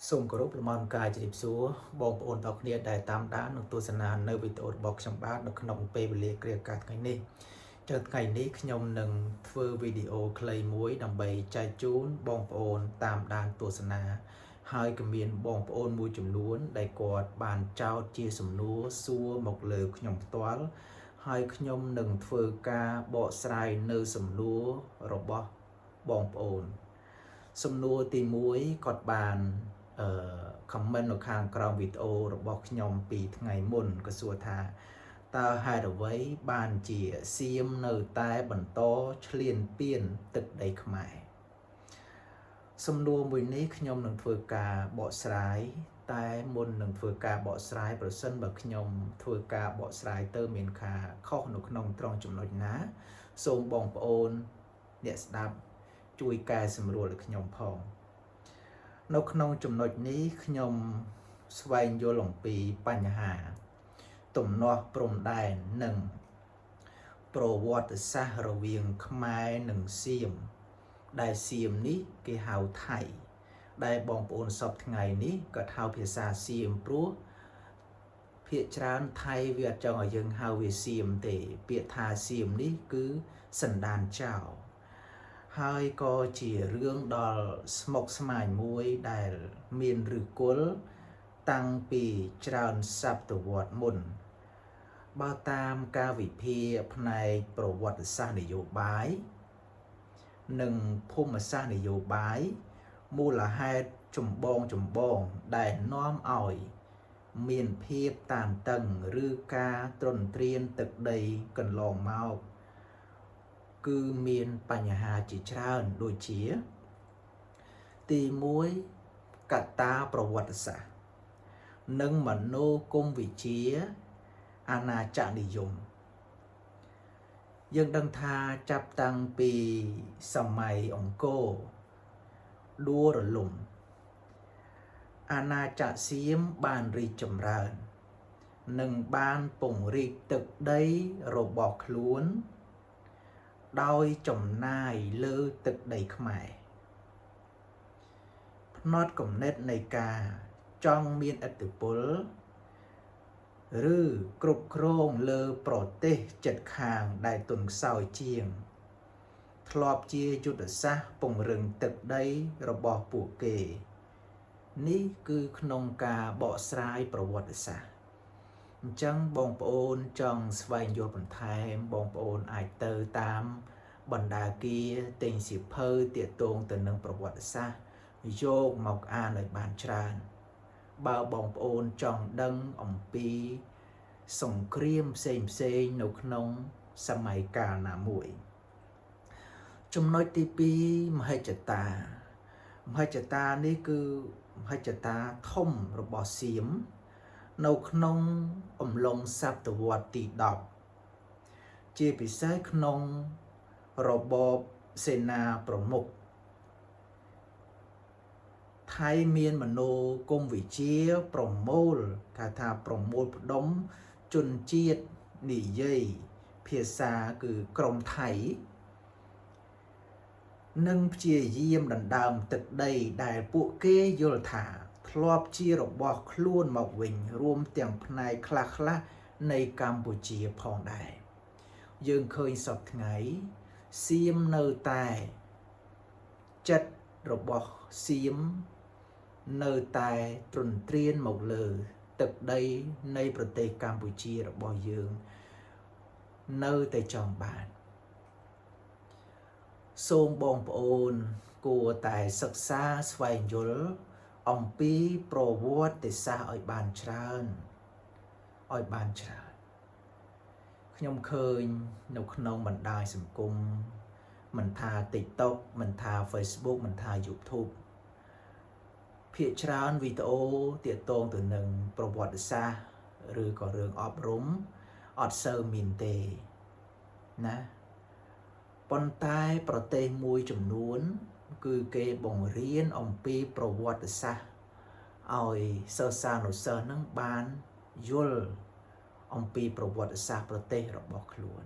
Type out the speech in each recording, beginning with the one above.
សូមគោរពលំអរកាយជម្រាបសួរបងប្អូនទាំងគ្នាដែលតាមដាននិងទស្សនានៅវីដេអូរបស់ខ្ញុំបាទនៅក្នុងពេលវេលាគ្រាឱកាសថ្ងៃនេះចឹងថ្ងៃនេះខ្ញុំនឹងធ្វើវីដេអូខ្លីមួយដើម្បីចែកជូនបងប្អូនតាមដានទស្សនា ហើយក៏មានបងប្អូនមួយចំនួនដែលគាត់បានចោទជាសំណួរសួរមកលើខ្ញុំផ្ទាល់ហើយខ្ញុំនឹងធ្វើការបកស្រាយនៅសំណួររបស់បងប្អូន សំណួរទី1គាត់បានអឺ comment នៅខាងក្រោមវីដេអូរបស់ខ្ញុំពីថ្ងៃមុនក៏សួរថាតើហេតុអ្វីបានជាសៀមនៅតែបន្តឈ្លានពានទឹកដីខ្មែរសំណួរមួយនេះខ្ញុំនឹងធ្វើការបកស្រាយតែមុននឹងធ្វើការបកស្រាយប្រសិនបើខ្ញុំធ្វើការបកស្រាយទៅមានការខុសនៅក្នុងត្រង់ចំណុចណា សូមបងប្អូនអ្នកស្ដាប់ជួយកែសម្រួលឲ្យខ្ញុំផង នៅក្នុងចំណុចនេះខ្ញុំស្វែងយល់អំពីបញ្ហា ទំនាស់ព្រំដែននិងប្រវត្តិសាស្ត្ររវាងខ្មែរនិងសៀមដែលសៀមនេះគេហៅថៃ ដែលបងប្អូនសពថ្ងៃនេះគាត់ហៅភាសាសៀមព្រោះភាគច្រើនថៃវាអត់ចង់ឲ្យយើងហៅវាសៀមទេ ពាក្យថាសៀមនេះគឺសន្តានចោលហើយក៏ជារឿងដ៏ស្មុគស្មាញមួយដែលមានឫសគល់តាំងពីច្រើនសតវត្សមុន បើតាមការវិភាគផ្នែកប្រវត្តិសាស្ត្រនយោបាយ និងភូមិសាស្ត្រនយោបាយមូលហេតុចម្បងចម្បងដែលនាំឲ្យមានភាពតានតឹងឬការទ្រន្ទ្រានទឹកដីកន្លងមក គឺមានបញ្ហាជាច្រើនដូចជា ទី1កត្តាប្រវត្តិសាស្ត្រនិងមនោគមវិជ្ជាអាណាចក្រនិយម យើងដឹងថាចាប់តាំងពីសម័យអង្គរដួលរលំ អាណាចក្រសៀមបានរីកចម្រើន និងបានពង្រីកទឹកដីរបស់ខ្លួន ដោយចំណាយលើទឹកដីខ្មែរផ្នត់គំនិតនៃការចង់មានឥទ្ធិពល ឬគ្រប់គ្រងលើប្រទេសជិតខាងដែលទន់ខ្សោយជាង ធ្លាប់ជាយុទ្ធសាស្ត្រពង្រឹងទឹកដីរបស់ពួកគេ នេះគឺក្នុងការបកស្រាយប្រវត្តិសាស្ត្រអញ្ចឹងបងប្អូនចង់ស្វែងយល់បន្ថែមបងប្អូនអាចទៅតាមបណ្ដាគារទិញសៀវភៅទាក់ទងទៅនឹងប្រវត្តិសាស្ត្រយកមកអានឲ្យបានច្រើន បើបងប្អូនចង់ដឹងអំពីសង្គ្រាមផ្សេងផ្សេងៗនៅក្នុងសម័យកាលណាមួយ ចំណុចទី2មហិច្ឆតាមហិច្ឆតានេះគឺមហិច្ឆតាធំរបស់សៀមនៅក្នុងអំឡុងសតវត្សទី10ជាពិសេសក្នុងរបបសេនាប្រមុខថៃមានមនោគមវិជ្ជាប្រមូលគេថាប្រមូលផ្ដុំជនជាតិនិយាយភាសាគឺក្រុមថៃ និងព្យាយាមដណ្ដើមទឹកដីដែលពួកគេយល់ថាធ្លាប់ជារបស់ខ្លួនមកវិញរួមទាំងផ្នែកខ្លះៗនៃកម្ពុជាផងដែរយើងឃើញសពថ្ងៃសៀមនៅតែចិត្តរបស់សៀមនៅតែទ្រន្ទ្រានមកលើ ទឹកដីនៃប្រទេសកម្ពុជារបស់យើង នៅតែចង់បាន សូមបងប្អូនគួរតែសិក្សាស្វែងយល់អំពីប្រវត្តិសាស្ត្រឲ្យបានច្រើនឲ្យបានច្រើនខ្ញុំឃើញនៅក្នុងបណ្ដាញសង្គមមិនថា TikTok មិនថា Facebook មិនថា YouTube ភាគច្រើនវីដេអូទាក់ទងទៅនឹងប្រវត្តិសាស្ត្រឬក៏រឿងអប់រំអត់សូវមានទេណាប៉ុន្តែប្រទេសមួយចំនួន គឺគេបង្រៀនអំពីប្រវត្តិសាស្ត្រឲ្យសិស្សានុសិស្សនឹងបានយល់អំពីប្រវត្តិសាស្ត្រប្រទេសរបស់ខ្លួន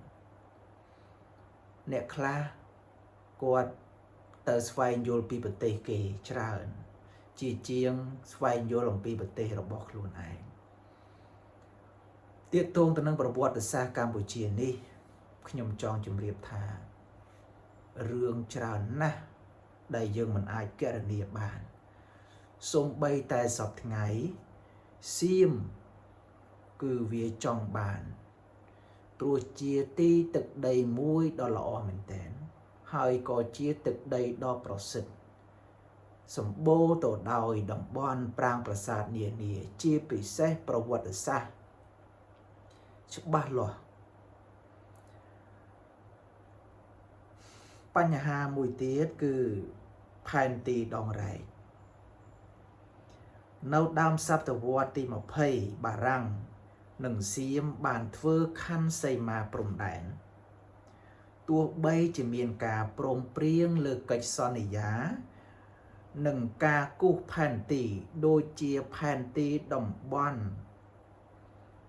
អ្នកខ្លះគាត់ទៅស្វែងយល់ពីប្រទេសគេច្រើន ជាជាងស្វែងយល់អំពីប្រទេសរបស់ខ្លួនឯងទាក់ទងទៅនឹងប្រវត្តិសាស្ត្រកម្ពុជានេះខ្ញុំចង់ជម្រាបថារឿងច្រើនណាស់ដែលយើងមិនអាចគណនាបានសូម្បីតែសពថ្ងៃសៀមគឺវាចង់បានព្រោះជាទីទឹកដីមួយដ៏ល្អមែនទែនហើយក៏ជាទឹកដីដ៏ប្រសិទ្ធសម្បូរទៅដោយតំបន់ប្រាង្គប្រាសាទនានាជាពិសេសប្រវត្តិសាស្ត្រច្បាស់លាស់បញ្ហាមួយទៀតគឺផែនទីដងរែកនៅដើមសតវត្សទី20បារាំងនិងសៀមបានធ្វើខណ្ឌសីមាព្រំដែនទោះបីជាមានការព្រមព្រៀងលើកិច្ចសន្យានិងការគូសផែនទីដូចជាផែនទីតំបន់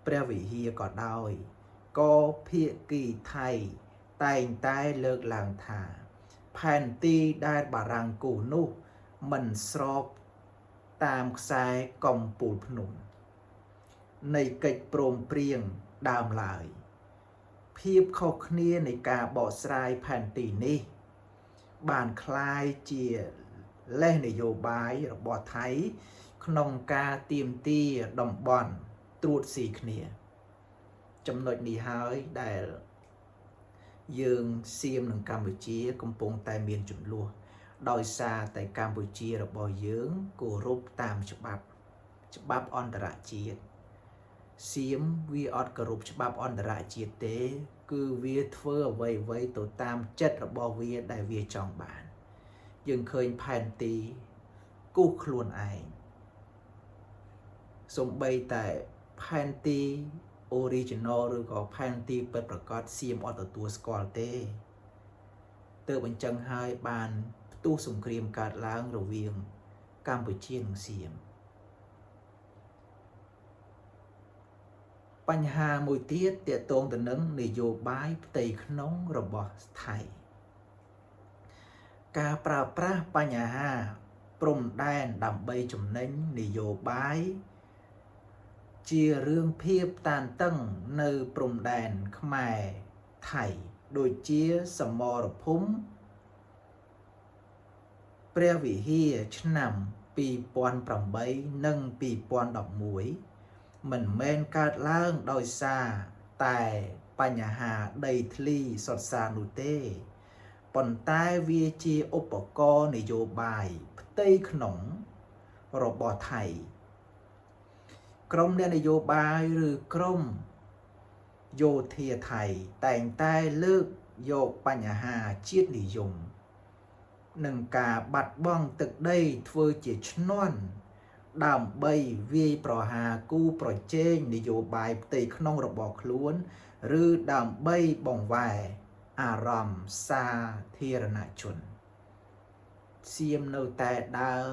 ព្រះវិហារក៏ដោយក៏ភាគីថៃតែងតែលើកឡើងថាផែនទីដែលបារាំងគូសនោះមិនស្របតាមខ្សែកំពូលភ្នំនៃកិច្ចព្រមព្រៀងដើមឡើយភាពខុសគ្នានៃការបកស្រាយផែនទីនេះបានក្លាយជាលេសនយោបាយរបស់ថៃក្នុងការទាមទារតំបន់ត្រួតស៊ីគ្នាចំណុចនេះហើយដែលយើងសៀមនឹងកម្ពុជាកំពុងតែមានចំនួនដោយសារតែកម្ពុជារបស់យើងគោរពតាមច្បាប់ច្បាប់អន្តរជាតិសៀមវាអត់គោរពច្បាប់អន្តរជាតិទេគឺវាធ្វើអ្វីៗទៅតាមចិត្តរបស់វាដែលវាចង់បានយើងឃើញផែនទីគូសខ្លួនឯងសូម្បីតែផែនទី original ឬក៏ផែនទីពិតប្រាកដសៀមអត់ទទួលស្គាល់ទេទើបអញ្ចឹងហើយបានផ្ទុះសង្គ្រាមកើតឡើងរវាងកម្ពុជានិងសៀមបញ្ហាមួយទៀតទាក់ទងទៅនឹងនយោបាយផ្ទៃក្នុងរបស់ថៃការប្រើប្រាស់បញ្ហាព្រំដែនដើម្បីចំណេញនយោបាយជារឿងភាពតានតឹងនៅព្រំដែនខ្មែរថៃដូចជាសមរភូមិព្រះវិហារឆ្នាំ2008និង2011មិនមែនកើតឡើងដោយសារតែបញ្ហាដីធ្លីសុទ្ធសាធនោះទេប៉ុន្តែវាជាឧបករណ៍នយោបាយផ្ទៃក្នុងរបស់ថៃក្រុមអ្នកនយោបាយឬក្រុមយោធាថៃតែងតែលើកយកបញ្ហាជាតិនិយមនិងការបាត់បង់ទឹកដីធ្វើជាឈ្នាន់ដើម្បីវាយប្រហារគូប្រជែងនយោបាយផ្ទៃក្នុងរបស់ខ្លួនឬដើម្បីបង្វែរអារម្មណ៍សាធារណជនសៀមនៅតែដើរ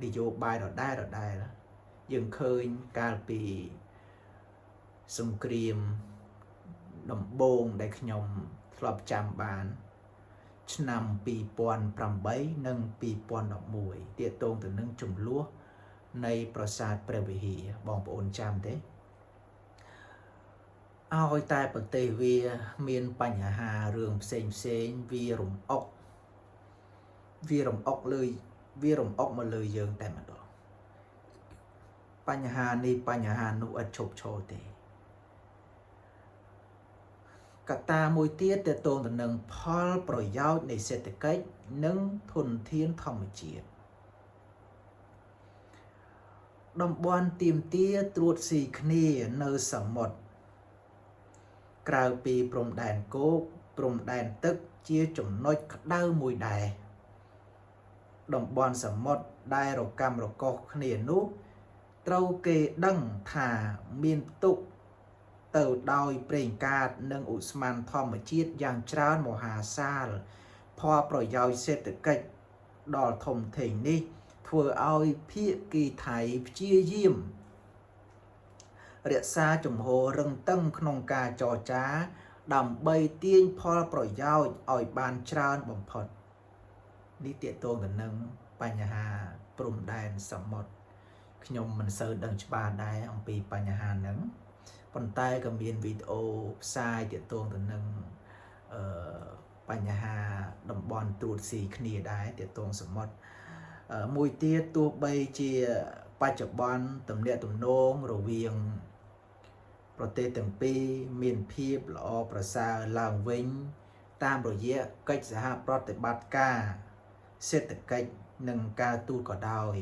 នយោបាយដដែលៗយើងឃើញកាលពីសង្គ្រាមដំបូងដែលខ្ញុំធ្លាប់ចាំបានឆ្នាំ2008និង2011ទាក់ទងទៅនឹងចំនួននៃប្រាសាទព្រះវិហារបងប្អូនចាំទេឲ្យតែប្រទេសវាមានបញ្ហារឿងផ្សេងផ្សេងវារំអុកវារំអុកលើវារំអុកមកលើយើងតែម្ដងបញ្ហានេះបញ្ហានោះឥតឈប់ឈរទេកត្តាមួយទៀតទាក់ទងទៅនឹងផលប្រយោជន៍នៃសេដ្ឋកិច្ចនិងធនធានធម្មជាតិតំបន់ទាមទារត្រួតស៊ីគ្នានៅសមុទ្រក្រៅពីព្រំដែនគោកព្រំដែនទឹកជាចំណុចក្តៅមួយដែរតំបន់សមុទ្រដែលរកាំរកូសគ្នានោះត្រូវគេដឹងថាមានផ្ទុកទៅដោយប្រេងកាតនិងឧស្ម័នធម្មជាតិយ៉ាងច្រើនមហាសាលផលប្រយោជន៍សេដ្ឋកិច្ចដ៏ធំធេងនេះធ្វើឲ្យភាគីថៃព្យាយាមរក្សាជំហររឹងតឹងក្នុងការចរចាដើម្បីទាញផលប្រយោជន៍ឲ្យបានច្រើនបំផុតនេះទាក់ទងទៅនឹងបញ្ហា ព្រំដែនសមុទ្រខ្ញុំមិនសូវដឹងច្បាស់ដែរអំពីបញ្ហាហ្នឹងប៉ុន្តែក៏មានវីដេអូផ្សាយទាក់ទងទៅនឹងអឺបញ្ហាតំបន់ត្រួតស៊ីគ្នាដែរទាក់ទងសមុទ្រមួយទៀតទោះបីជាបច្ចុប្បន្នទំនាក់ទំនងរវាងប្រទេសទាំងពីរមានភាពល្អប្រសើរឡើងវិញតាមរយៈកិច្ចសហប្រតិបត្តិការសេដ្ឋកិច្ចនិងការទូតក៏ដោយ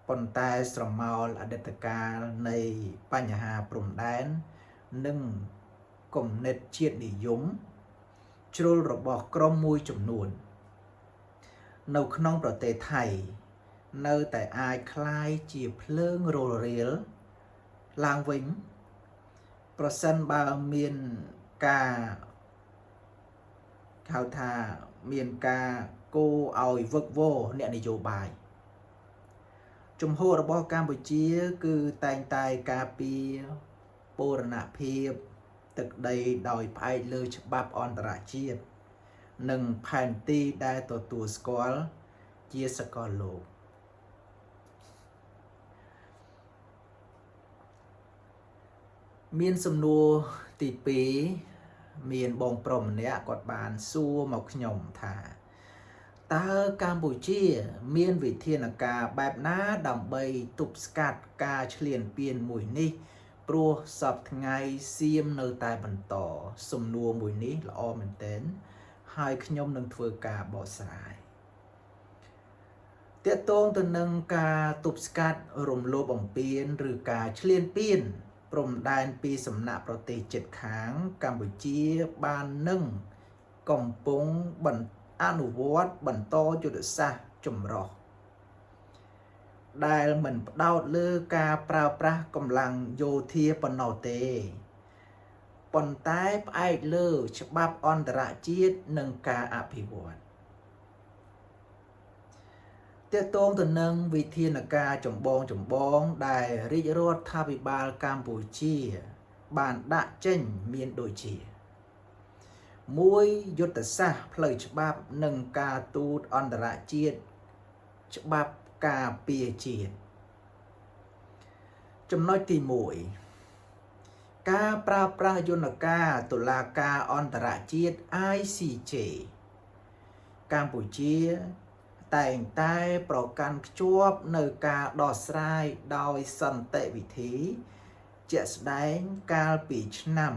ប៉ុន្តែស្រមោលអតីតកាលនៃបញ្ហាព្រំដែននិងគំនិតជាតិនិយមជ្រុលរបស់ក្រុមមួយចំនួននៅក្នុងប្រទេសថៃនៅតែអាចក្លាយជាភ្លើងរលរាលឡើងវិញប្រសិនបើមានការហៅថាមានការគោឲ្យវឹកវរអ្នកនយោបាយជំហររបស់កម្ពុជាគឺតែងតែការពារបូរណភាពទឹកដីដោយផ្អែកលើច្បាប់អន្តរជាតិនិងផែនទីដែលទទួលស្គាល់ជាសកលលោកមានសំណួរទី2មានបងប្រុសម្នាក់គាត់បានសួរមកខ្ញុំថាតើកម្ពុជាមានវិធានការបែបណាដើម្បីទប់ស្កាត់ការឈ្លានពានមួយនេះព្រោះសពថ្ងៃសៀមនៅតែបន្តសំណួរមួយនេះល្អមែនទែនហើយខ្ញុំនឹងធ្វើការបកស្រាយទាក់ទងទៅនឹងការទប់ស្កាត់រំលោភបំពានឬការឈ្លានពានព្រំដែនពីសំណាក់ប្រទេសជិតខាងកម្ពុជាបាននឹងកំពុងអនុវត្តបន្តយុទ្ធសាស្ត្រចម្រុះដែលមិនផ្ដោតលើការប្រើប្រាស់កម្លាំងយោធាប៉ុណ្ណោះទេប៉ុន្តែផ្អែកលើច្បាប់អន្តរជាតិនិងការអភិវឌ្ឍទាក់ទងទៅនឹងវិធានការចម្បងចម្បងដែលរាជរដ្ឋាភិបាលកម្ពុជាបានដាក់ចេញមានដូចជាមួយយុទ្ធសាស្ត្រផ្លូវច្បាប់និងការទូតអន្តរជាតិច្បាប់ការពារជាតិចំណុចទី1ការប្រើប្រាស់យន្តការតុលាការអន្តរជាតិ ICJ កម្ពុជាតែងតែប្រកាន់ខ្ជាប់នៅការដោះស្រាយដោយសន្តិវិធីជាក់ស្ដែងកាលពីឆ្នាំ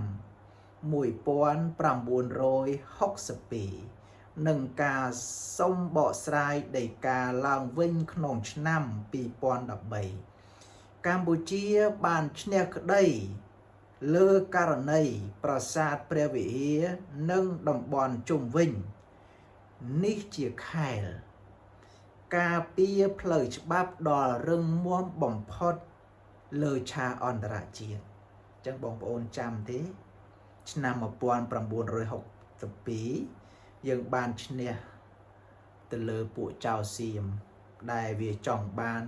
1962និងការសុំបកស្រាយដីកាឡើងវិញក្នុងឆ្នាំ2013កម្ពុជាបានឈ្នះក្តីលើករណីប្រាសាទព្រះវិហារនិងតំបន់ជុំវិញនេះជាខែលការពារផ្លូវច្បាប់ដ៏រឹងមាំបំផុតលើឆាកអន្តរជាតិអញ្ចឹងបងប្អូនចាំទេឆ្នាំ1962យើងបានឈ្នះទៅលើពួកចៅសៀមដែលវាចង់បាន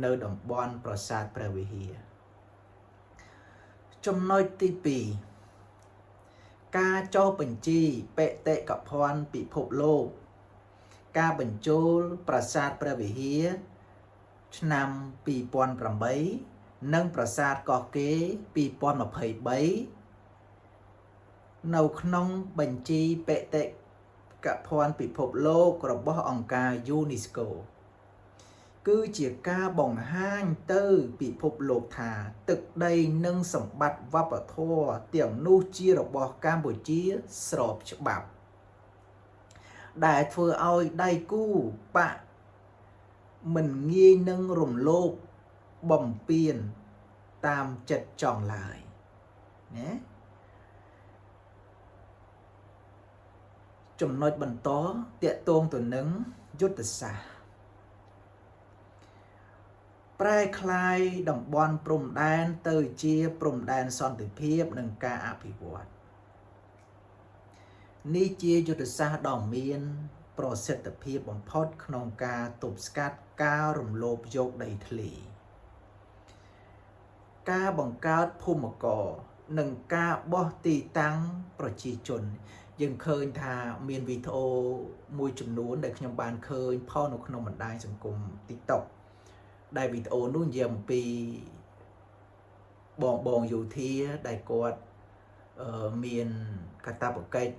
នៅតំបន់ប្រាសាទព្រះវិហារចំណុចទី2ការចុះបញ្ជីបេតិកភណ្ឌពិភពលោកការបញ្ចូលប្រាសាទព្រះវិហារឆ្នាំ2008និងប្រាសាទកោះកេរ2023នៅក្នុងបញ្ជីបេតិកភណ្ឌពិភពលោករបស់អង្គការ UNESCO គឺជាការបង្ហាញទៅពិភពលោកថាទឹកដីនិងសម្បត្តិវប្បធម៌ទាំងនោះជារបស់កម្ពុជាស្របច្បាប់ដែលធ្វើឲ្យដៃគូបកមិនងាយនឹងរំលោភបំពានតាមចិត្តចង់ឡើយណាចំណុចបន្តទាក់ទងទៅនឹងយុទ្ធសាស្ត្រប្រែក្លាយតំបន់ព្រំដែនទៅជាព្រំដែនសន្តិភាពនិងការអភិវឌ្ឍនេះជាយុទ្ធសាស្ត្រដ៏មានប្រសិទ្ធភាពបំផុតក្នុងការទប់ស្កាត់ការរំលោភយកដីធ្លីការបង្កើតភូមិករនិងការបោះទីតាំងប្រជាជន យើងឃើញថាមានវីដេអូមួយចំនួនដែលខ្ញុំបានឃើញផុសនៅក្នុងបណ្ដាញសង្គម TikTok ដែលវីដេអូនោះនិយាយអំពីបងបងយោធាដែលគាត់មានកាតព្វកិច្ច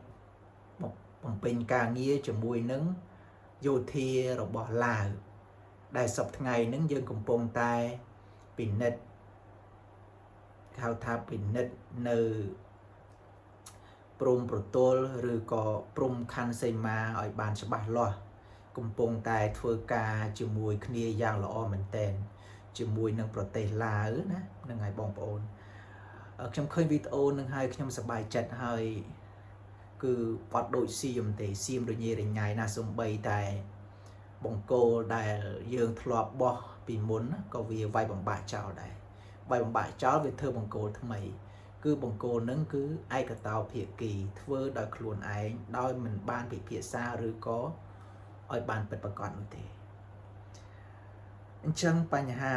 មកបំពេញការងារជាមួយនឹងយោធារបស់ឡាវដែលសប្តាហ៍ថ្ងៃហ្នឹងយើងកំពុងតែពិនិត្យហៅថាពិនិត្យនៅព្រំប្រទល់ឬក៏ព្រំខណ្ឌសីមាឲ្យបានច្បាស់លាស់កំពុងតែធ្វើការជាមួយគ្នាយ៉ាងល្អមែនទែនជាមួយនឹងប្រទេសឡាវណាហ្នឹងហើយបងប្អូនខ្ញុំឃើញវីដេអូនឹងហើយខ្ញុំសប្បាយចិត្តហើយគឺបាត់ដូចសៀមទេសៀមរញ៉េរញ៉ៃណាសំបីតែបង្គោលដែលយើងធ្លាប់បោះពីមុនក៏វាវាយបំបាក់ចោលដែរវាយបំបាក់ចោលវាធ្វើបង្គោលថ្មី គឺបង្គោលនឹងគឺឯកតោភាគីធ្វើដោយខ្លួនឯងដោយមិនបានពិភាក្សាឬក៏ឲ្យបានពិតប្រាកដនោះទេអញ្ចឹងបញ្ហា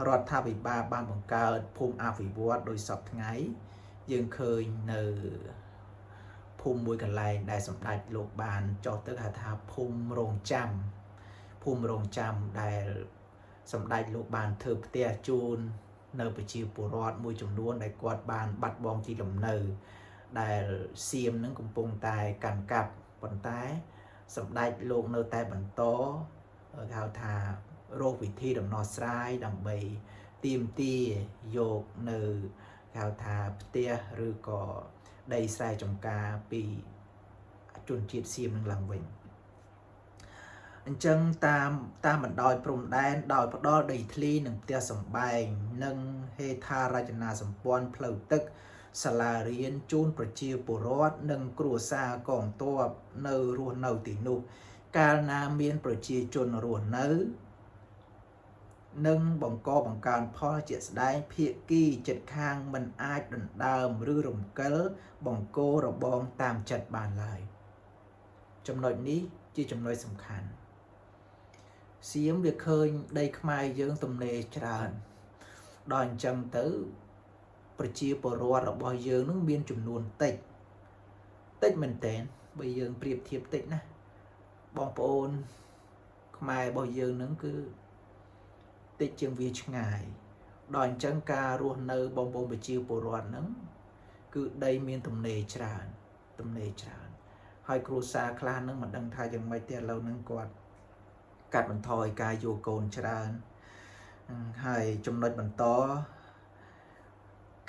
រដ្ឋាភិបាលបានបង្កើតភូមិអភិវឌ្ឍដោយសពថ្ងៃយើងឃើញនៅភូមិមួយកន្លែងដែលសម្ដេចលោកបានចុះទៅហៅថាភូមិរងចាំភូមិរងចាំដែលសម្ដេចលោកបានធ្វើផ្ទះជូននៅប្រជាពលរដ្ឋមួយចំនួនដែលគាត់បានបាត់បង់ទីលំនៅដែលសៀមនឹងកំពុងតែកាន់កាប់ប៉ុន្តែសម្ដេចលោកនៅតែបន្តគេហៅថារកវិធីដំណោះស្រាយដើម្បីទាមទារយកនៅគេហៅថាផ្ទះឬក៏ដីស្រែចម្ការពីជនជាតិសៀមនឹងឡើងវិញអញ្ចឹងតាមតាមបណ្ដោយព្រំដែនដោយផ្ដល់ដីធ្លីនិងផ្ទះសម្បែងនិងហេដ្ឋារចនាសម្ព័ន្ធផ្លូវទឹកសាលារៀនជូនប្រជាពលរដ្ឋនិងគ្រួសារកងទ័ពនៅរស់នៅទីនោះកាលណាមានប្រជាជនរស់នៅនិងបង្កបង្កើនផលជាក់ស្ដែងភាគីចិត្តខាងមិនអាចដណ្ដើមឬរំកិលបង្គោលរបងតាមចិត្តបានឡើយចំណុចនេះជាចំណុចសំខាន់សៀមវាឃើញដីខ្មែរយើងទំនេរច្រើនដល់អញ្ចឹងទៅប្រជាពលរដ្ឋរបស់យើងនឹងមានចំនួនតិចតិចមែនតើបើយើងប្រៀបធៀបតិចណាបងប្អូនខ្មែររបស់យើងនឹងគឺតិចជាងវាឆ្ងាយដល់អញ្ចឹងការរស់នៅបងប្អូនប្រជាពលរដ្ឋហ្នឹងគឺដីមានទំនេរច្រើនទំនេរច្រើនហើយគ្រួសារខ្លះហ្នឹងមិនដឹងថាយ៉ាងម៉េចទេឥឡូវហ្នឹងគាត់កាត់បន្ថយការយកកូនច្រើនហើយចំណុចបន្ត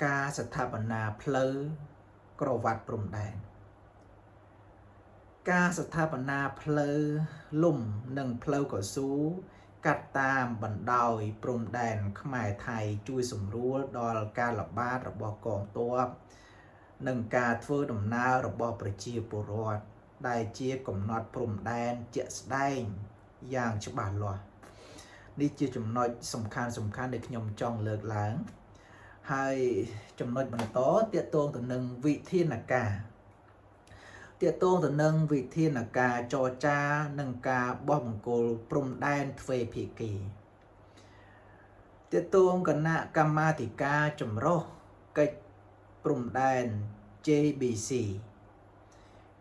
ការស្ថាបនាផ្លូវក្រវ៉ាត់ព្រំដែនការស្ថាបនាផ្លូវលំនិងផ្លូវកស៊ូកាត់តាមបណ្ដោយព្រំដែនខ្មែរថៃជួយសម្រួលដល់ការល្បាតរបស់កងទ័ពនិងការធ្វើដំណើររបស់ប្រជាពលរដ្ឋដែលជាកំណត់ព្រំដែនជាក់ស្ដែងយ៉ាងច្បាស់លាស់នេះជាចំណុចសំខាន់សំខាន់ដែលខ្ញុំចង់លើកឡើងហើយចំណុចបន្តទាក់ទងទៅនឹងវិធានការទាក់ទងទៅនឹងវិធានការចរចានិងការបោះបង្គោលព្រំដែនទ្វេភាគីទាក់ទងគណៈកម្មាធិការចម្រុះកិច្ចព្រំដែន JBC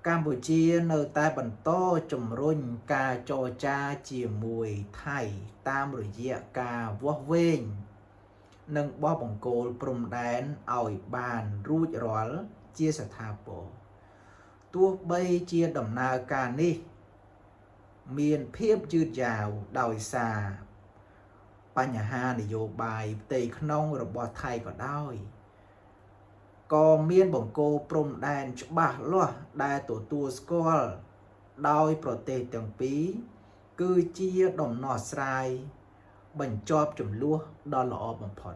កម្ពុជានៅតែបន្តជំរុញការចរចាជាមួយថៃតាមរយៈការវាស់វែងនិងបោះបង្គោលព្រំដែនឲ្យបានរួចរាល់ជាស្ថាពរទោះបីជាដំណើរការនេះមានភាពយឺតយ៉ាវដោយសារបញ្ហានយោបាយផ្ទៃក្នុងរបស់ថៃក៏ដោយក៏មានបង្គោលព្រំដែនច្បាស់លាស់ដែលទទួលស្គាល់ដោយប្រទេសទាំងពីរគឺជាដំណោះស្រាយបញ្ចប់ជម្លោះដ៏ល្អបំផុត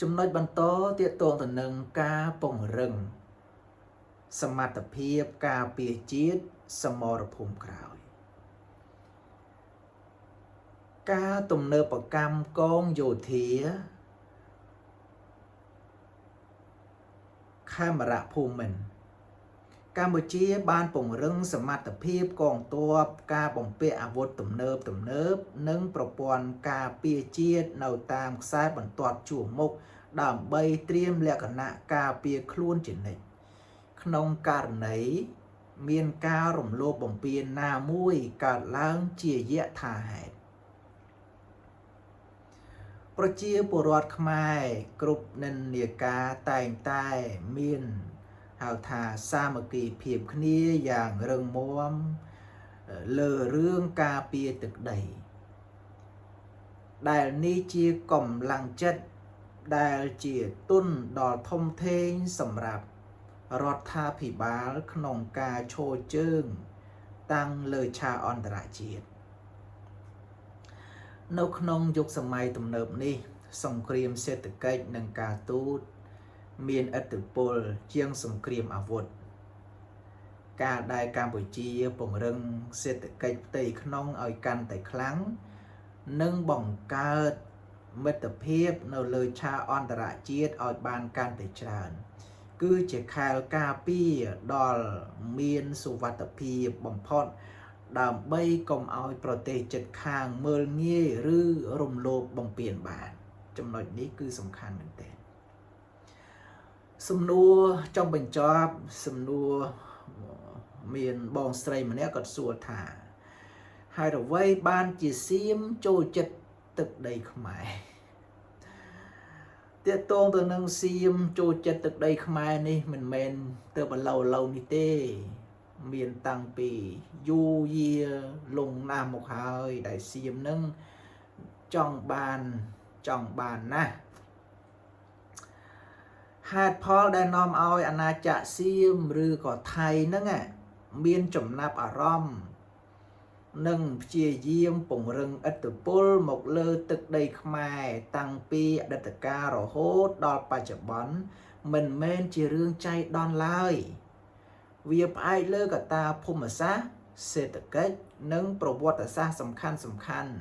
ចំណុចបន្តទាក់ទងទៅនឹងការពង្រឹងសមត្ថភាពការពារជាតិសមរភូមិក្រោយការទំនើបកម្មកងយោធាខេមរៈភូមិន្ទកម្ពុជាបានពង្រឹងសមត្ថភាពកងទ័ពការបំពាក់អាវុធទំនើបទំនើបនិងប្រព័ន្ធការពារជាតិនៅតាមខ្សែបន្ទាត់ជួរមុខ ដើម្បីត្រៀមលក្ខណៈការពារខ្លួនជានិច្ចក្នុងករណីមានការរំលោភបំពានណាមួយកើតឡើងជាយថាហេតុប្រជាពលរដ្ឋខ្មែរគ្រប់និន្នាការតែងតែមានហៅថាសាមគ្គីភាពគ្នាយ៉ាងរឹងមាំលើរឿងការពារទឹកដីដែលនេះជាកម្លាំងចិត្តដែលជាទុនដ៏ធំធេងសម្រាប់រដ្ឋាភិបាលក្នុងការឈរជើងតាំងលើឆាកអន្តរជាតិនៅក្នុងយុគសម័យទំនើបនេះ សង្គ្រាមសេដ្ឋកិច្ចនិងការទូតមានឥទ្ធិពលជាងសង្គ្រាមអាវុធការដែលកម្ពុជាពង្រឹងសេដ្ឋកិច្ចផ្ទៃក្នុងឲ្យកាន់តែខ្លាំងនិងបង្កើតមិត្តភាពនៅលើឆាកអន្តរជាតិឲ្យបានកាន់តែច្រើន គឺជាខែលការពារដល់មានសុវត្ថិភាពបំផុតដើម្បីកុំឲ្យប្រទេសជិតខាងមើលងាយឬរំលោភបំពានបាន ចំណុចនេះគឺសំខាន់មែនទែនសំណួរចង់បញ្ចប់សំណួរមានបងស្រីម្នាក់គាត់សួរថាហើយអ្វីបានជាសៀមចូលចិត្តទឹកដីខ្មែរទាក់ទងទៅនឹងសៀមចូលចិត្តទឹកដីខ្មែរនេះមិនមែនទៅបឡូវឡូវនេះទេ មានតាំងពីយូរយាលងណាស់មកហើយដែលសៀមនឹងចង់បានចង់បានណាស់ហេតុផលដែលនាំឲ្យអាណាចក្រសៀមឬក៏ថៃហ្នឹងមានចំណាប់អារម្មណ៍និងព្យាយាមពង្រឹងឥទ្ធិពលមកលើទឹកដីខ្មែរតាំងពីអតីតកាលរហូតដល់បច្ចុប្បន្នមិនមែនជារឿងចៃដន្យឡើយវាផ្អែកលើកត្តាភូមិសាស្ត្រសេដ្ឋកិច្ចនិងប្រវត្តិសាស្ត្រសំខាន់សំខាន់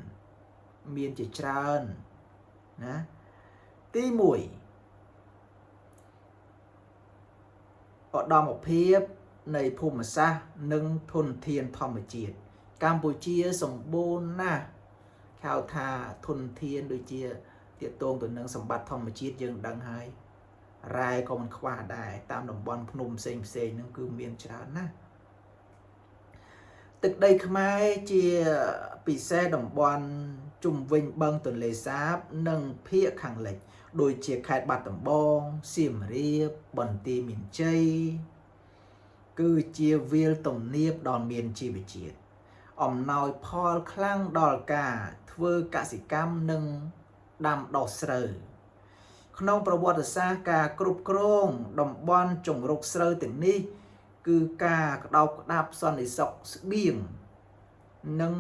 មានជាច្រើនណាទី1ឧត្តមភាពនៃភូមិសាស្ត្រនិងធនធានធម្មជាតិកម្ពុជាសម្បូរណាស់ហៅថាធនធានដូចជាទាក់ទងទៅនឹងសម្បត្តិធម្មជាតិយើងដឹងហើយរ៉ែក៏មិនខ្វះដែរតាមតំបន់ភ្នំផ្សេងផ្សេងហ្នឹងគឺមានច្រើនណាស់ទឹកដីខ្មែរជាពិសេសតំបន់ជុំវិញបឹងទន្លេសាបនិងភាគខាងលិចដូចជាខេត្តបាត់ដំបងសៀមរាបបន្ទាយមានជ័យគឺជាវាលទំនាបដ៏មានជីវជាតិអំណោយផលខ្លាំងដល់ការធ្វើកសិកម្មនិងដាំដុះស្រូវក្នុងប្រវត្តិសាស្ត្រការគ្រប់គ្រងតំបន់ជង្រុកស្រូវទាំងនេះគឺការក្តោបក្តាប់សន្តិសុខស្បៀងនិង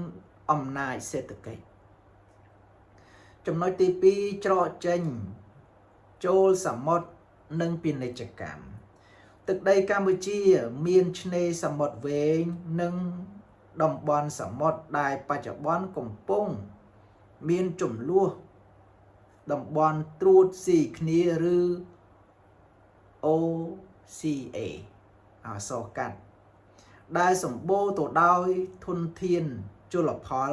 អំណាចសេដ្ឋកិច្ចចំណុចទី2ច្រកចេញចូលសមុទ្រនិងពាណិជ្ជកម្មទឹកដីកម្ពុជាមានឆ្នេរសមុទ្រវែងនិងតំបន់សមុទ្រដែលបច្ចុប្បន្នកំពុងមានចំនួនតំបន់ត្រួតស៊ីគ្នាឬ OCA អក្សរកាត់ដែលសម្បូរទៅដោយធនធានជលផល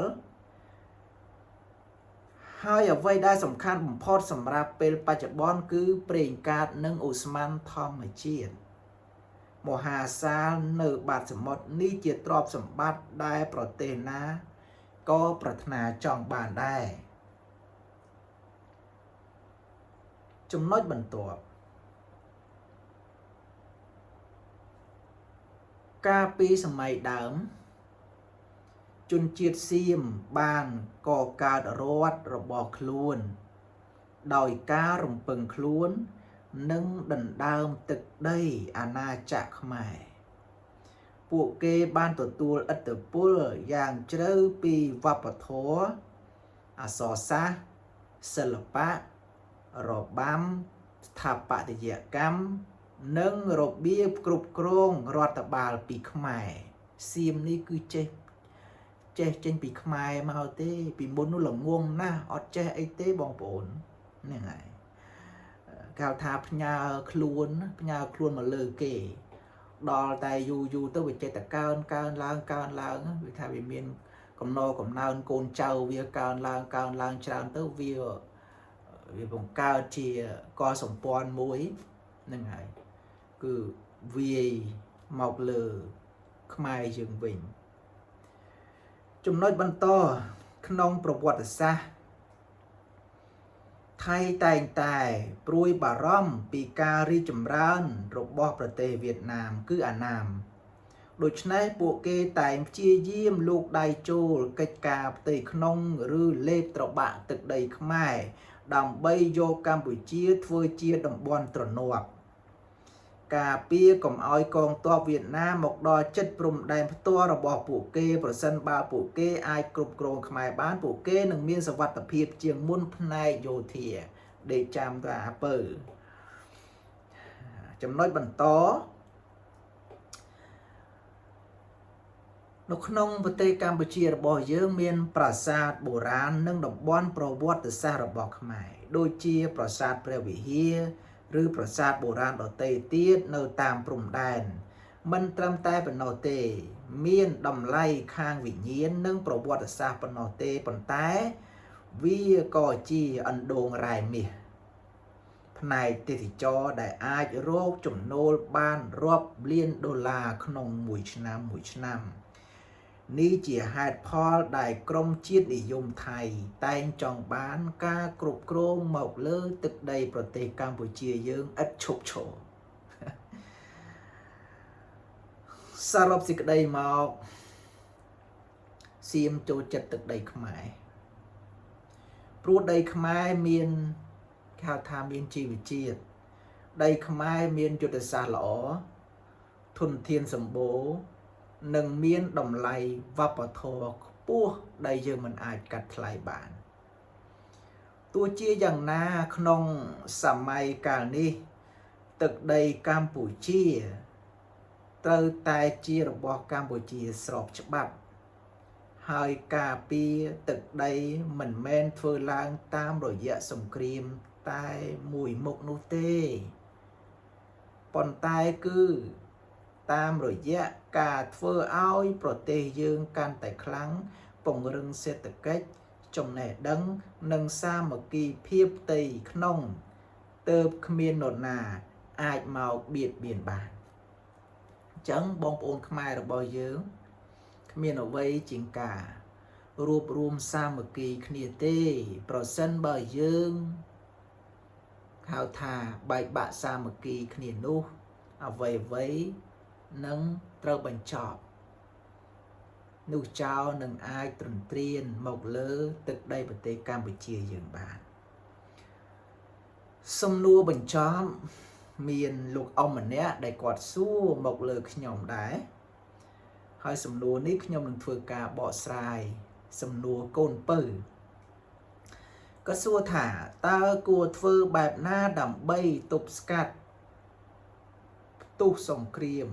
ហើយអ្វីដែលសំខាន់បំផុតសម្រាប់ពេលបច្ចុប្បន្នគឺប្រេងកាតនិងឧស្ម័នធម្មជាតិមហាសាលនៅបាតសមុទ្រនេះជាទ្រព្យសម្បត្តិដែលប្រទេសណាក៏ប្រាថ្នាចង់បានដែរចំណុចបន្ទាប់កាលពីសម័យដើមជនជាតិសៀមបានកកើតរដ្ឋរបស់ខ្លួន ដោយការរំពឹងខ្លួននិងដណ្ដើមទឹកដីអាណាចក្រខ្មែរពួកគេបានទទួលឥទ្ធិពលយ៉ាងជ្រៅពីវប្បធម៌អក្សរសាស្ត្រសិល្បៈរបាំស្ថាបត្យកម្មនិងរបៀបគ្រប់គ្រងរដ្ឋបាលពីខ្មែរសៀមនេះគឺចេះចេះចេញពីខ្មែរមកទេពីមុននោះល្ងងណាស់អត់ចេះអីទេបងប្អូនហ្នឹងហើយគេហៅថាផ្ញើខ្លួនផ្ញើខ្លួនមកលើគេដល់តែយូរយូរទៅវាចេះតែកើនកើនឡើងកើនឡើងវាថាវាមានកំណកកំណើនកូនចៅវាកើនឡើងកើនឡើងច្រើនទៅវា វាបង្កើតជាកលសម្ព័ន្ធមួយហ្នឹងហើយគឺវាយមកលើខ្មែរយើងវិញចំណុចបន្តក្នុងប្រវត្តិសាស្ត្រថៃតែងតែព្រួយបារម្ភពីការរីកចម្រើនរបស់ប្រទេសវៀតណាមគឺអាណាមដូច្នេះពួកគេតែងព្យាយាមលូកដៃចូលកិច្ចការផ្ទៃក្នុងឬលេបត្របាក់ទឹកដីខ្មែរដើម្បីយកកម្ពុជាធ្វើជាតំបន់ទ្រនាប់ការពារកុំឲ្យកងទ័ពវៀតណាមមកដល់ជិតព្រំដែនផ្ទាល់របស់ពួកគេប្រសិនបើពួកគេអាចគ្រប់គ្រងខ្មែរបានពួកគេនឹងមានសុវត្ថិភាពជាងមុនផ្នែកយោធាដេកចាំទៅអាពៅចំណុចបន្តនៅក្នុងប្រទេសកម្ពុជារបស់យើងមានប្រាសាទបុរាណនិងតំបន់ប្រវត្តិសាស្ត្ររបស់ខ្មែរដូចជាប្រាសាទព្រះវិហារឬប្រាសាទបុរាណដទៃទៀតនៅតាមព្រំដែនមិនត្រឹមតែប៉ុណ្ណោះទេ មានតម្លៃខាងវិញ្ញាណនិងប្រវត្តិសាស្ត្រប៉ុណ្ណោះទេប៉ុន្តែវាក៏ជាអណ្ដូងរ៉ែមាសផ្នែកទេសចរដែលអាចរកចំណូលបានរាប់លានដុល្លារក្នុងមួយឆ្នាំមួយឆ្នាំនេះជាហេតុផលដែលក្រមជាតិនិយមថៃតែងចង់បានការគ្រប់គ្រងមកលើទឹកដីប្រទេសកម្ពុជាយើងឥតឈប់ឈរសរុបសេចក្តីមកសៀមចូលចិត្តទឹកដីខ្មែរព្រោះដីខ្មែរមានគេហៅថាមានជីវជាតិដីខ្មែរមានយុទ្ធសាស្ត្រល្អធនធានសម្បូរនិងមានតម្លៃវប្បធម៌ខ្ពស់ដែលយើងមិនអាចកាត់ថ្លៃបានទោះជាយ៉ាងណាក្នុងសម័យកាលនេះទឹកដីកម្ពុជាត្រូវតែជារបស់កម្ពុជាស្របច្បាប់ហើយការពារទឹកដីមិនមែនធ្វើឡើងតាមរយៈសង្គ្រាមតែមួយមុខនោះទេប៉ុន្តែគឺតាមរយៈការធ្វើឲ្យប្រទេសយើងកាន់តែខ្លាំងពង្រឹងសេដ្ឋកិច្ចចំណេះដឹងនិងសាមគ្គីភាពផ្ទៃក្នុងទើបគ្មាននរណាអាចមកបៀតបៀនបានអញ្ចឹងបងប្អូនខ្មែររបស់យើងគ្មានអ្វីជាងការរួបរួមសាមគ្គីគ្នាទេប្រសិនបើយើងហៅថាបែកបាក់សាមគ្គីគ្នានោះអ្វីអ្វីនឹងត្រូវបញ្ចប់នោះចោលនឹងអាចទ្រន្ទ្រានមកលើទឹកដីប្រទេសកម្ពុជាយើងបានសំណួរបញ្ចប់មានលោកអ៊ំម្នាក់ដែលគាត់សួរមកលើខ្ញុំដែរហើយសំណួរនេះខ្ញុំនឹងធ្វើការបកស្រាយសំណួរកូនពៅក៏សួរថាតើគួរធ្វើបែបណាដើម្បីទប់ស្កាត់ផ្ទុះសង្គ្រាម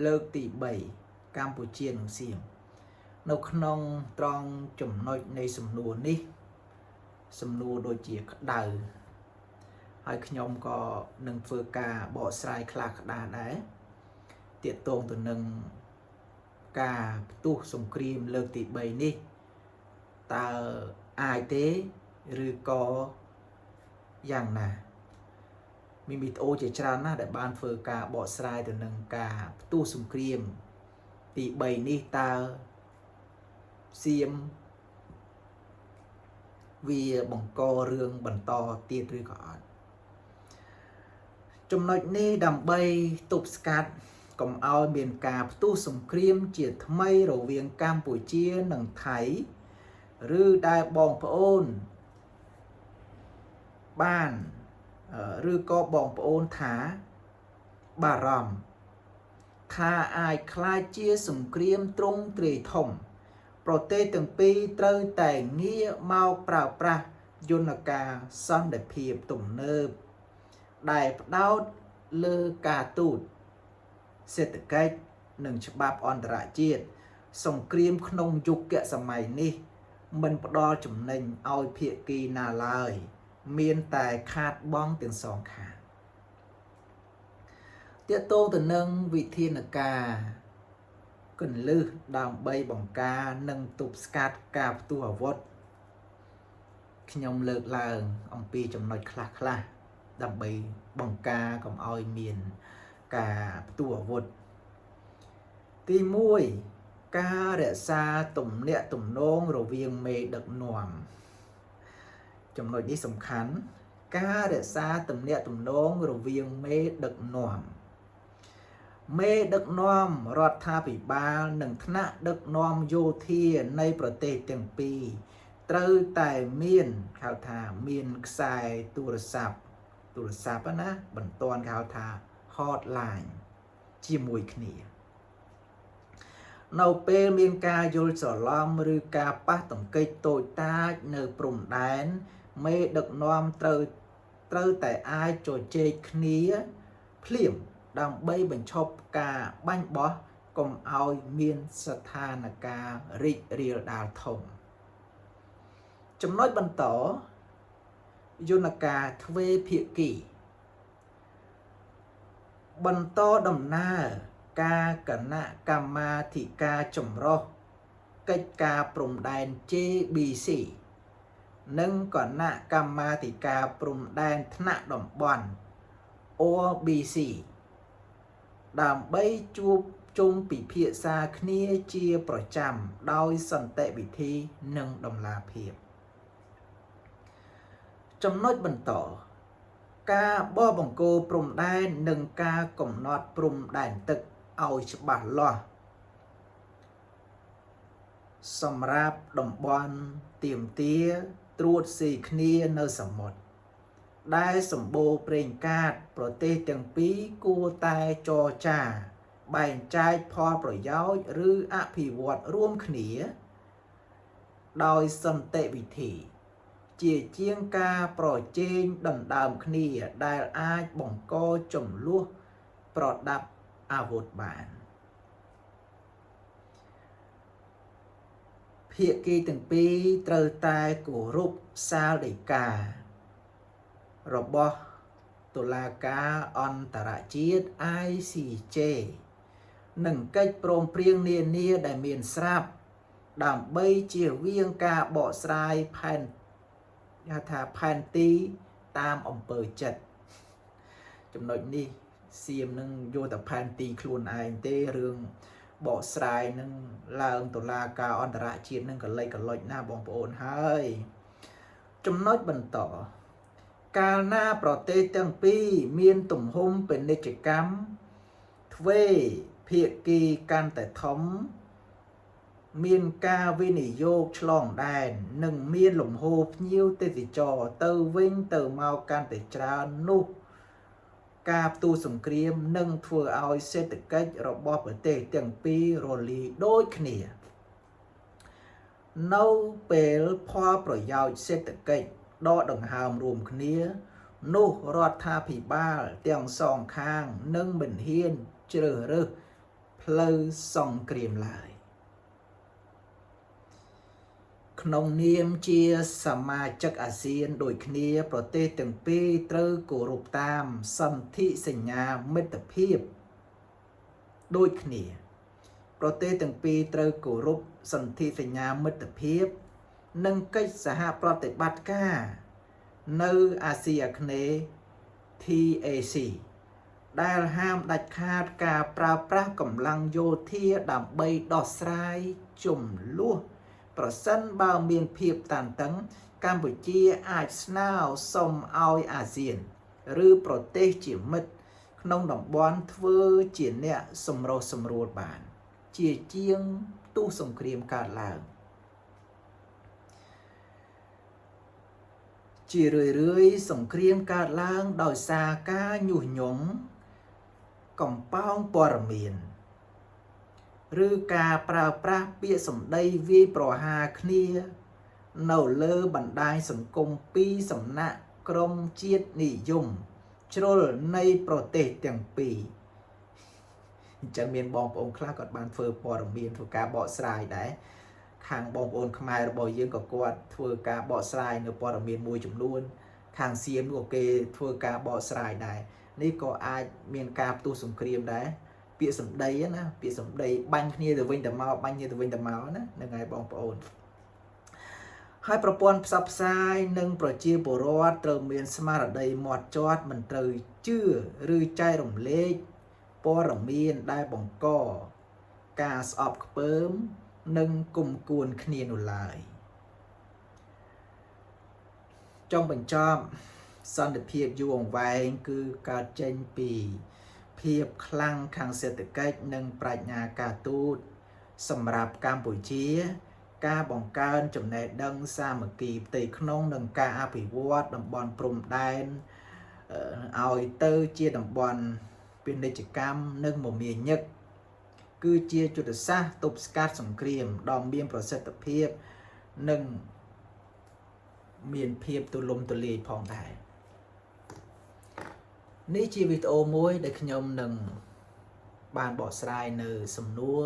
លើកទី3កម្ពុជានិងសៀមនៅក្នុងត្រង់ចំណុចនៃសំណួរនេះសំណួរដូចជាក្តៅហើយខ្ញុំក៏នឹងធ្វើការបកស្រាយខ្លះក្តារដែរទាក់ទងទៅនឹងការផ្ទុះសង្គ្រាមលើកទី3នេះតើអាចទេឬក៏យ៉ាងណាមានវីដេអូជាច្រើនណាស់ដែលបានធ្វើការបកស្រាយទៅនឹងការផ្ទុះសង្គ្រាមទី3នេះតើសៀមវាបង្ករឿងបន្តទៀតឬក៏អត់ចំណុចនេះដើម្បីទប់ស្កាត់កុំឲ្យមានការផ្ទុះសង្គ្រាមជាថ្មីរវាងកម្ពុជានិងថៃឬដែលបងប្អូនបានឬក៏បងប្អូនថាបារម្ភថាអាចក្លាយជាសង្គ្រាមទ្រង់ទ្រាយធំប្រទេសទាំងពីរត្រូវតែងាកមកប្រើប្រាស់យន្តការសន្តិភាពទំនើបដែលផ្ដោតលើការទូតសេដ្ឋកិច្ចនិងច្បាប់អន្តរជាតិសង្គ្រាមក្នុងយុគសម័យនេះមិនផ្ដល់ចំណេញឲ្យភាគីណាឡើយមានតែខាតបង់ទាំងសងខាងទាក់ទងទៅនឹងវិធានការគន្លឹះដើម្បីបង្ការនិងទប់ស្កាត់ការផ្ទុះអាវុធ ខ្ញុំលើកឡើង អំពីចំណុចខ្លះខ្លះដើម្បីបង្ការកុំឲ្យមានការផ្ទុះអាវុធទី1ការរក្សាទំនាក់ទំនងរវាងមេដឹកនាំចំណុចនេះសំខាន់ការរក្សាទំនាក់ទំនងរវាងមេដឹកនាំមេដឹកនាំរដ្ឋាភិបាលនិងថ្នាក់ដឹកនាំយោធានៃប្រទេសទាំងពីរត្រូវតែមានហៅថាមានខ្សែទូរស័ព្ទទូរស័ព្ទណាបន្ទាន់គេហៅថា hotline ជាមួយគ្នានៅពេលមានការយល់ច្រឡំឬការប៉ះទង្គិចតូចតាចនៅព្រំដែនមេដឹកនាំត្រូវត្រូវតែអាចជជែកគ្នាភ្លាមដើម្បីបញ្ឈប់ការបាញ់បោះកុំឲ្យមានស្ថានភាពរីករាលដាលធំចំណុចបន្តយន្តការទ្វេភាគីបន្តដំណើរការគណៈកម្មាធិការចម្រុះកិច្ចការព្រំដែន JBC និងគណៈកម្មាធិការព្រំដែនថ្នាក់តំបន់ RBC ដើម្បីជួបជុំពិភាក្សាគ្នាជាប្រចាំដោយសន្តិវិធីនិងតម្លាភាពចំណុចបន្តការបោះបង្គោលព្រំដែននិងការកំណត់ព្រំដែនទឹកឲ្យច្បាស់លាស់សម្រាប់តំបន់ទៀមទាត្រួតស៊ីគ្នានៅសមុទ្រដែលសម្បូរប្រេងកាតប្រទេសទាំងពីរគួរតែចរចាបែងចែកផលប្រយោជន៍ឬអភិវឌ្ឍរួមគ្នាដោយសន្តិវិធី ជាជាងការប្រជែងដណ្ដើមគ្នាដែលអាចបង្កជម្លោះប្រដាប់អាវុធបានភាគីទាំងពីរត្រូវតែគោរពសាលដីការបស់តុលាការអន្តរជាតិ ICJ និងកិច្ចព្រមព្រៀងនានាដែលមានស្រាប់ដើម្បីជៀសវាងការបកស្រាយផែនហៅថាផែនទីតាមអំពើចិត្តចំណុចនេះសៀមនឹងយកតែផែនទីខ្លួនឯងទេរឿងបកស្រាយនឹងឡើងតុលាការអន្តរជាតិនឹងកលិចកលុចណាបងប្អូនហើយចំណុចបន្តកាលណាប្រទេសទាំងពីរមានទំហំពាណិជ្ជកម្មទ្វេភាគីកាន់តែធំមានការវិនិយោគឆ្លងដែននិងមានលំហូរភ្ញៀវទេសចរទៅវិញទៅមកកាន់តែច្រើននោះការផ្ទុះសង្គ្រាមនឹងធ្វើឲ្យសេដ្ឋកិច្ចរបស់ប្រទេសទាំងពីររលាយដូចគ្នានៅពេលផលប្រយោជន៍សេដ្ឋកិច្ចដកដង្ហើមរួមគ្នា នោះរដ្ឋាភិបាលទាំងសងខាងនឹងមិនហ៊ានជ្រើសរើសផ្លូវសង្គ្រាមឡើយក្នុងនាមជាសមាជិកអាស៊ានដូចគ្នាប្រទេសទាំងពីរត្រូវគោរពតាមសន្ធិសញ្ញាមិត្តភាពដូចគ្នាប្រទេសទាំងពីរត្រូវគោរពសន្ធិសញ្ញាមិត្តភាព និងកិច្ចសហប្រតិបត្តិការនៅអាស៊ីអាគ្នេយ៍ TAC ដែលហាមដាច់ខាតការប្រើប្រាស់កម្លាំងយោធាដើម្បីដោះស្រាយជម្លោះប្រសិនបើមានភាពតានតឹងកម្ពុជាអាចស្នើសុំឲ្យអាស៊ាន ឬប្រទេសជាមិត្តក្នុងតំបន់ធ្វើជាអ្នកសម្រុះសម្រួលបាន ជាជាងផ្ទុះសង្គ្រាមកើតឡើងជារឿយៗសង្គ្រាមកើតឡើងដោយសារការញុះញង់កំប៉ោងព័ត៌មានឬការប្រើប្រាស់ពាក្យសម្ដីវាយប្រហារគ្នានៅលើបណ្ដាញសង្គមពីរសំណាក់ក្រុមជាតិនិយមជ្រុលនៃប្រទេសទាំងពីរអញ្ចឹងមានបងប្អូនខ្លះគាត់បានធ្វើព័ត៌មានធ្វើការបកស្រាយដែរខាងបងប្អូនខ្មែររបស់យើងក៏គាត់ធ្វើការបកស្រាយនៅព័ត៌មានមួយចំនួនខាងសៀមក៏គេធ្វើការបកស្រាយដែរនេះក៏អាចមានការផ្ទុះសង្គ្រាមដែរពាក្យសម្ដីណាពាក្យសម្ដីបាញ់គ្នាទៅវិញទៅមកបាញ់គ្នាទៅវិញទៅមកណាហ្នឹងហើយបងប្អូន ហើយប្រព័ន្ធផ្សព្វផ្សាយនិងប្រជាពលរដ្ឋត្រូវមានស្មារតីម៉ត់ចត់មិនត្រូវជឿឬចែករំលែកព័ត៌មានដែលបង្កការស្អប់ខ្ពើមនិងគុំគួនគ្នានោះឡើយចុងបញ្ចប់សន្តិភាពយូរអង្វែងគឺកើតចេញពីភាពខ្លាំងខាងសេដ្ឋកិច្ចនិងប្រាជ្ញាការទូតសម្រាប់កម្ពុជា ការបង្កើនចំណេះដឹងសាមគ្គីផ្ទៃក្នុងនិងការអភិវឌ្ឍតំបន់ព្រំដែនឲ្យទៅជាតំបន់ពាណិជ្ជកម្មនិងមមាញឹកគឺជាយុទ្ធសាស្ត្រទប់ស្កាត់សង្គ្រាមដ៏មានប្រសិទ្ធភាពនិងមានភាពទូលំទូលាយផងដែរនេះជាវីដេអូមួយដែលខ្ញុំនឹងបានបកស្រាយនៅសំណួរ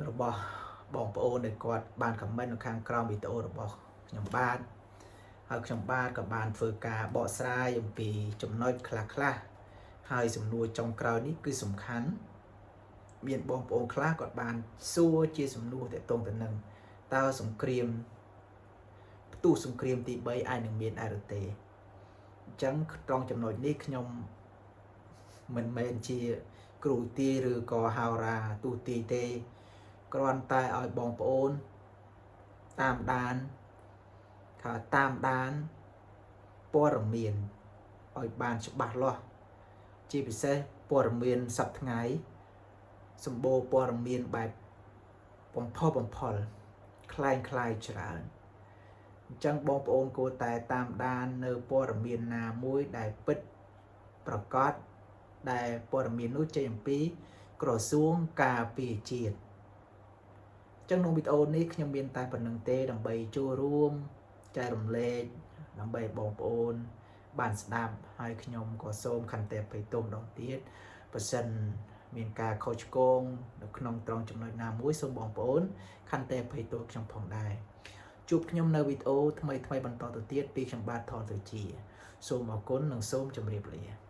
របស់បងប្អូនដែលគាត់បាន comment នៅខាងក្រោមវីដេអូរបស់ខ្ញុំបាទហើយខ្ញុំបាទក៏បានធ្វើការបកស្រាយអំពីចំណុចខ្លះខ្លះហើយសំណួរចុងក្រោយនេះគឺសំខាន់មានបងប្អូនខ្លះគាត់បានសួរជាសំណួរទាក់ទងទៅនឹងតើសង្គ្រាមផ្ទុះសង្គ្រាមទី3អាចនឹងមានដែរឬទេអញ្ចឹងត្រង់ចំណុចនេះខ្ញុំមិនមែនជាគ្រូទាយឬក៏ហោរាទូទាយទេគ្រាន់តែឲ្យបងប្អូនតាមដានថាតាមដានព័ត៌មានឲ្យបានច្បាស់លាស់ជាពិសេសព័ត៌មានសប្តាហ៍ថ្ងៃសម្បូរព័ត៌មានបែបបំផុសបំផុលคล้ายคล้ายច្រើនអញ្ចឹងបងប្អូនគួរតែតាមដាននៅព័ត៌មានណាមួយដែលពិតប្រកបដែលព័ត៌មាននោះចេញអំពីក្រសួងការពារជាតិចឹងក្នុងវីដេអូនេះខ្ញុំមានតែប៉ុណ្ណឹងទេដើម្បីចូលរួមចែករំលែកដើម្បីបងប្អូនបានស្ដាប់ហើយខ្ញុំក៏សូមខន្តីអភ័យទោសម្ដងទៀតប្រសិនមានការខុសឆ្គងនៅក្នុងត្រង់ចំណុចណាមួយសូមបងប្អូនខន្តីអភ័យទោសខ្ញុំផងដែរជួបខ្ញុំនៅវីដេអូថ្មីៗបន្តទៅទៀតពីខ្ញុំបាទថនទៅជាសូមអរគុណនិងសូមជម្រាបលា។